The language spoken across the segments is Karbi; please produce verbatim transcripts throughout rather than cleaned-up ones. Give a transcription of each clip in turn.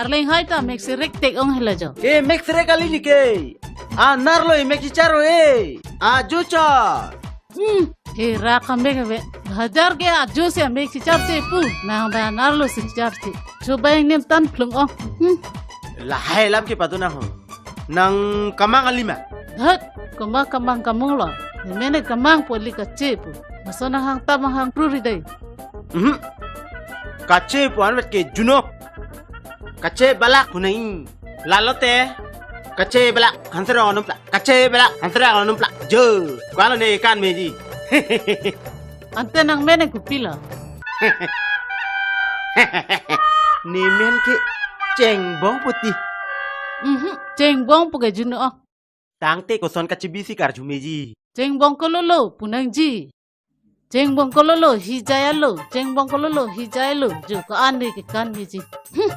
Kaling hai ta mek si rek tek ong hela jo. E mek si rek kali neke. Anerlo e mek si charo e. Ajo char. Hmm, e rak kamek ave. Hajar ke ajo si mek si charche pu. Nang ba anerlo si charche. Choba ingnem tan phlung ong. Hmm. Lahai lam ke padu nang ho. Nang kamang kali ma? Dhat, koma kamang kamung lo. Ne mene kamang pu ili kache pu. Laso nang hang tam hang pru ri dei. Mhm. Kache pu anvet ke junok. Kache balak pu nang. Lalo te. Kache balak hanserong anum pla. Kache balak hanserong anum pla. Jo. Kualo ne kan meji. Ante nang mene kopilo? Ne men ke Chengbong puti. Mhm, Chengbong pu ke junok. Tangte koson kachebi si karju meji. Chengbong kololo pu nangji. Chengbong kololo hijai alo. Chengbong kololo hijai alo. Jo ko-an ne ke kan meji. Hmm.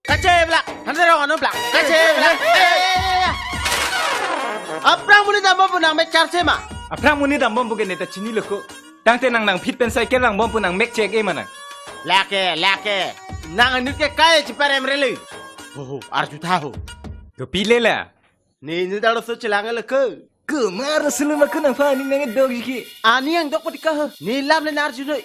Kache balak, hanserong anum pla. Kache balak. Eh, eh, eh, eh. Aphrang monit dambom pu nang mek charche ma? Aphrang monit dambom pu ke ne ta chinilo ko. Tangte nang nangphit pen cycle langbom pu nang mek chek e ma nang. Lake, lake. Nang anut ke kai chiparem rele. Ho, ho, arju tha ho. To pile la. Ne inut arloso chelang le ke. Kemar sulu ma ke nangphan aning nangdok ji ke. Aning nangdok pati ka ha. Ne lam le nang arjunoi.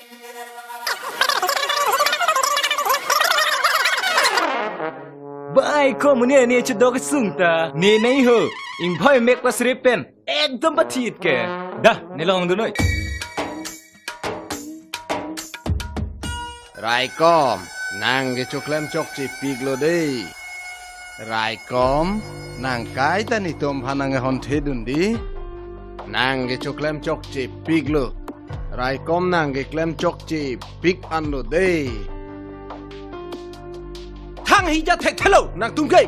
Bai ko muni ani chedok sung ta. Ne nai ho. Ingbhoi mek pas repen. Ekdom pathit ke. Dah, ne longdunoi. Raikom, nang ke choklem chokche piklo dei. Raikom, nang kaita netum aphan nang honthe dun dei. Nang ke choklem chokche piklo. Raikom nang ke klem chokche pik anlo dei. Thang hija thekthelo nangtum ke.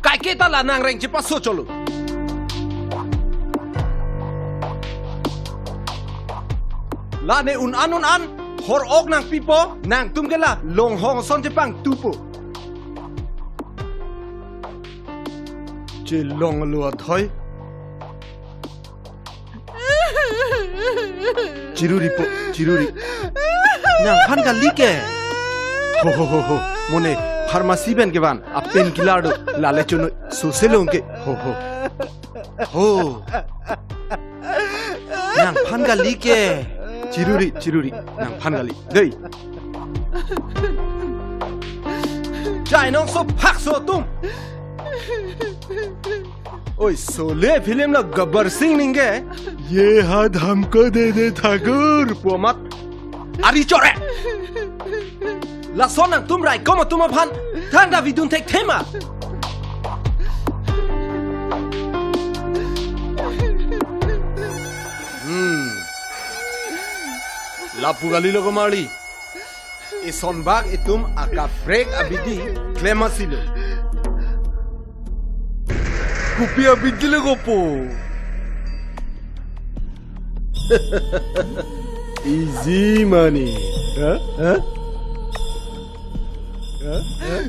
Kaike ta la nang reng chepaso cholo. La ne un an un an hor ok nangpipo, nangtum ke la longhong ason chepangtupo. Chelonglo athoi. Chiruri po, chiruri. Nangphan kali ke. Ho, ho, ho, ho. Mo ne pharmacy pen kevan a painkiller do. Lale chonoi sose long ke. Ho, ho. Ho. Nangphan kali ke. Chiruri, chiruri. Nangphan kali. Dei. Chainong so phak so atum. Oi, Sholay film lo Gabbar Singh aning ke. Ye haath humko de de Thakur. Pu amat. Ari chore. Lason nangtum Raikom atum aphan thangta vidun thekthe ma. Hmm. Lapu kalilo ko marli. Isonbak itum akaprek abidi klem asilo. Kopi abidi lo kopo. Easy money. Hah? Hah? Hah? Hah?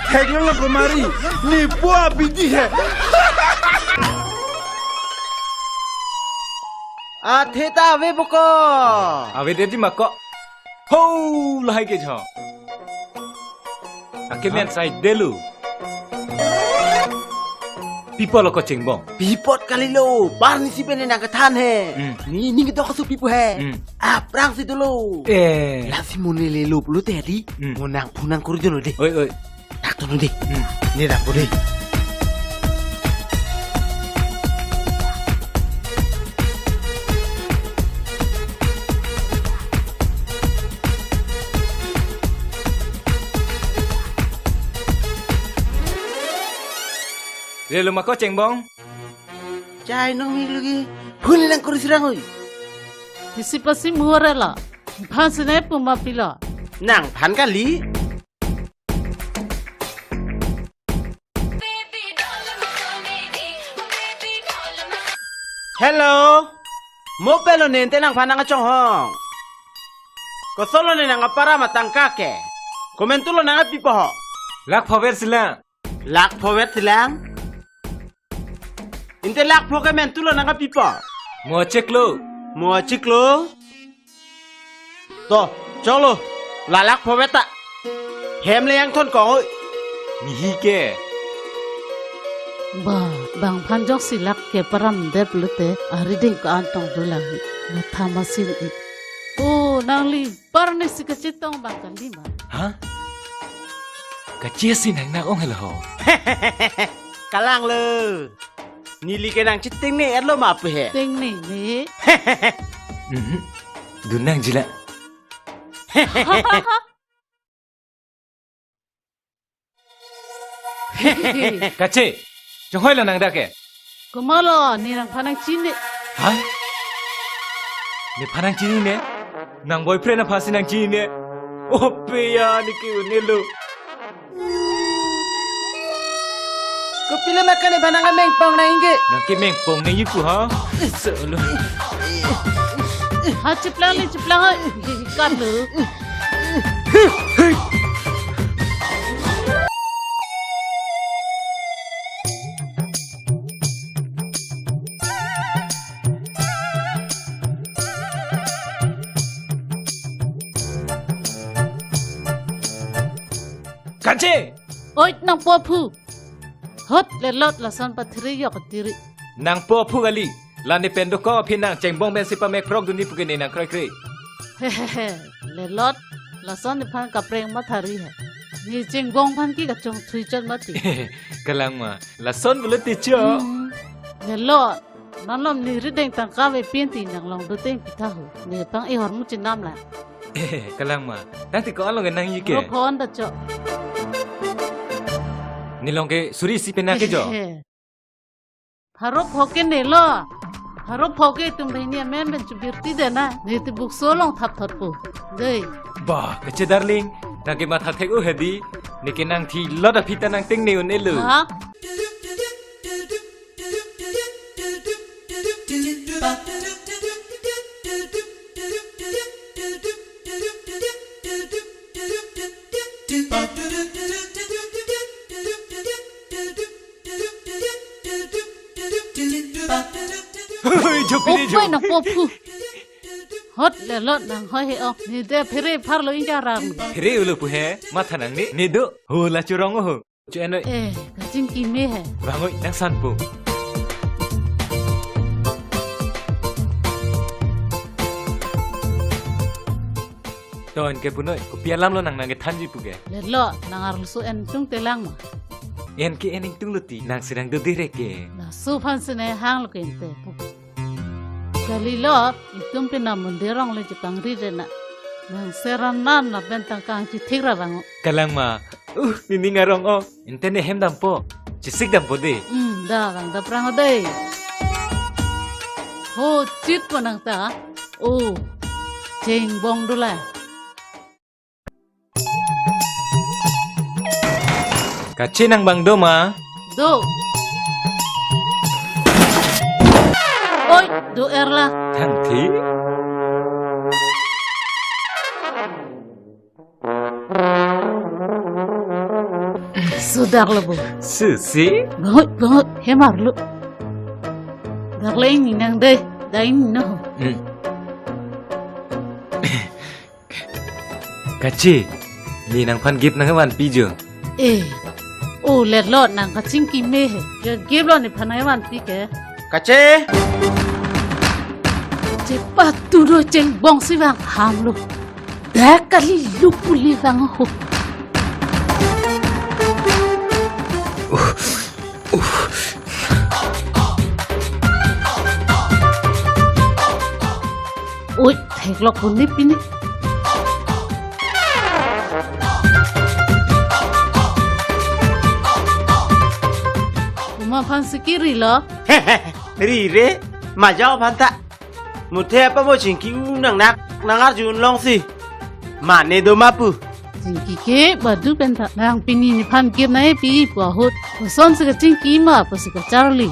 Theklonglo ko marli, ne po abidi he. Athe ta ave boko. Ave de di ma ko. Ho, lahai ke jho. Akemen sai delu. Pipo lo ko Chengbong. Pipot kalilo, barni si pen nang kethan he. Hmm. Ne ning kedok su pipo he. Hmm. Aphrang si dolo. Eh. Lasi mo ne lelo pulote di. Hmm. Mo nang phone nang kori dolo de. Oi, oi. Dak tono de. Hmm. Ne dak po de. Lelo ma ko Chengbong. Chainong mi lugi. Phone nang kori sirang oi. Isi pasi muhore la. Phan sene puma pilo. Nangphan kali. Hello. Mo pelo nente nangphan nang achong hong. Kosonlo ne nang aparam atangka ke? Komentulo nang apipo ho? Lakh phover silang. Lakh phover silang? Inte lakh pho ke mentulo nang apipo? Mo cheklo. Mo cheklo? To, cholo. La lakh phover ta. Hem le yang thon kong oi. Nihi ke. Ba, bang phan jok si lakh ke param dep lute, arideng ko-an tong dolang. Matha masin i. O, nangli, parne si kachetong bang kali ma? Ha? Kache si nang nak ong helo ho. Kalang lo. Neli ke nang chetengne etlo ma pu he. Tengne ne. Mhm. Dun nang jila. Kache, chonghoi lo nang dak ke? Komatlo, ne nangphan nangchini. Ha? Nephan nangchini ne? Nang boyfriend aphan si nangchini ne? O pe ya, ne ke un-elo. Kopilo ma ke nephan nang mengpong nangji ke? Nang ke mengpong nangji pu ha? Solo. Ha, chiplang le, chiplang ha. Kat lo. Kache! Oi, nangpo aphu. Hot le lot lason pathiri yok tiri. Nangpo aphu kali. La ne pen dokok aphi nang chengbong pen si pamek prok dunji pu ke ne nang kroikre. Hehehe. Le lot lason nephan kapreng mathari he. Ne chengbong aphan ke kachongthui chot mati. Kalang ma. Lason pulo ti cho. Hmm. Le lot. Nonlom ne rideng tangka ve pin ti nang long doteng pitha ho. Nephan ihor mu chinam la. Kalang ma. Tangte ko-an long ke nangji ke? Ro phon da cho. Ne long ke suri isi pen nang ke jo. Pharo pho ke ne lo. Pharo pho ke itum banghini amen pen chubirti de na. Ne ti bukso long thap thot po. Dei. Ba, kache darling. Nang ke matha thek o hedi. Ne ke nangthi lot aphi ta nang tengne un-elo. Ha? Hoi, jopi de jo. Opo nangpo aphu. Hot le lot nanghoi he o. Ne de phere pharlo inja ram. Phere ulo pu he, matha nangne, ne do. Ho la chorong ho. Cho en noi. Eh, kachingki me he. Vang oi, nang san po. To en ke punoi, kopi alam lo nang nang kethanji pu ke? Le lot, nang arloso en tung telang ma. En ke en ingtung lo ti, nang sirang do direk ke. Laso aphan si ne hang lo ke ente. Kali lo, itum pina mondir along le chepangri re na. Nang seranan lapen tangka chithik ra vang o. Kalang ma, uh, nening arong o. Ente ne hem dampo, chisik dampo de. Hmm, da vang daprang o de. Ho chit po nang ta. O, chengbong dolang. Kache nang bang do ma? Do. Oi, do er la. Thangthi? Sudak lo bo. Susi? Bangot, bangot, hem arlo. Dak le ingni nang de, da ingni no. Hmm. Kache, ne nangphan gift nangvanpi jo. Eh, o le lot nang kachingki me he. Jo gift lo nephan nangvanpi ke. Kache! Chepatu do chengbong si vang ham lo. Dak kali lupuli vang ho. Oi, theklok pon ne pini. Komat aphan si kiri lo? Ri re, majok aphan ta. Muthe apa mo chingki u nang nak, nang arjun long si. Mane do ma pu. Chingki ke badu pen ta. Nang pini nephan gift nangpi pu ahut. Koson si kachingki ma pu si kacharli.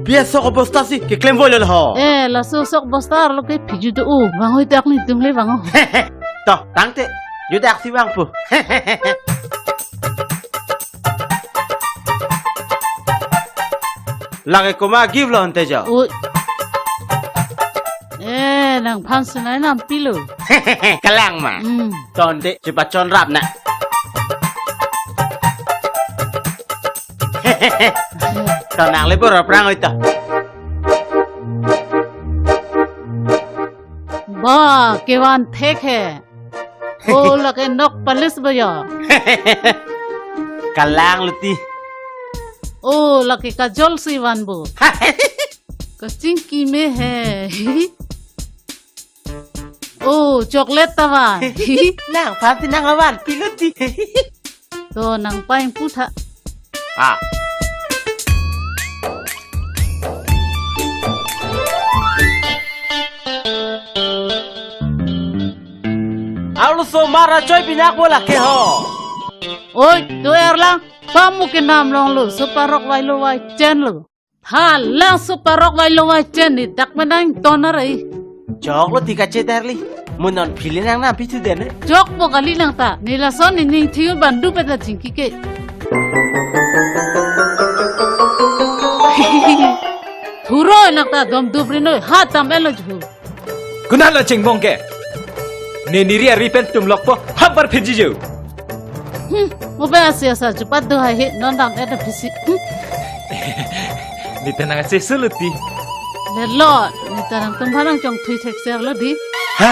Pi asok bosta si keklem voi lo ho. Eh, laso sok bosta arlo ke phiju do o. Vang hoi tak ni tum le vang o. To, tangte. Judak si vangpo. Lake komat give lo ante jo. Oi. Eh, nangphan sunai nam pilo. Kalang ma. Hmm. To ante, chepachon rap na. To nang le bor aprang oi to. Ba, kevan thek he. O, lake nok palis ba ya. Kalang lo ti. O, lake kajol si vanpo. Kachingki me he. O, chocolate ta van. Nangphan si nang avan pilo ti. To nang paing putha. Ah. Arloso mara choi pinak bola ke ho. Oi, to erlang. Pamu ke nam long lo, so parok vai lo vai chen lo. Ha, lang so parok vai lo vai chen ni dak menang tonar ai. Chok lo ti kachedarli. Mo non phili nang na pithu den. Chokpo kali lang ta. Ni lason ni ning thiu bandu peta chingki ke. Thuro nak ta dom dubri noi. Ha tam elo ju. Konat lo chingbong ke. Ne neri ari pen tum lokpo. Habar phiji jo. Hmm, mo ba asi asa jupat do hai he non dam et phisi. Hmm. Neta nang ase suluti. Lelo, neta nangtum phan nangchong thui thek ser lo di. Ha?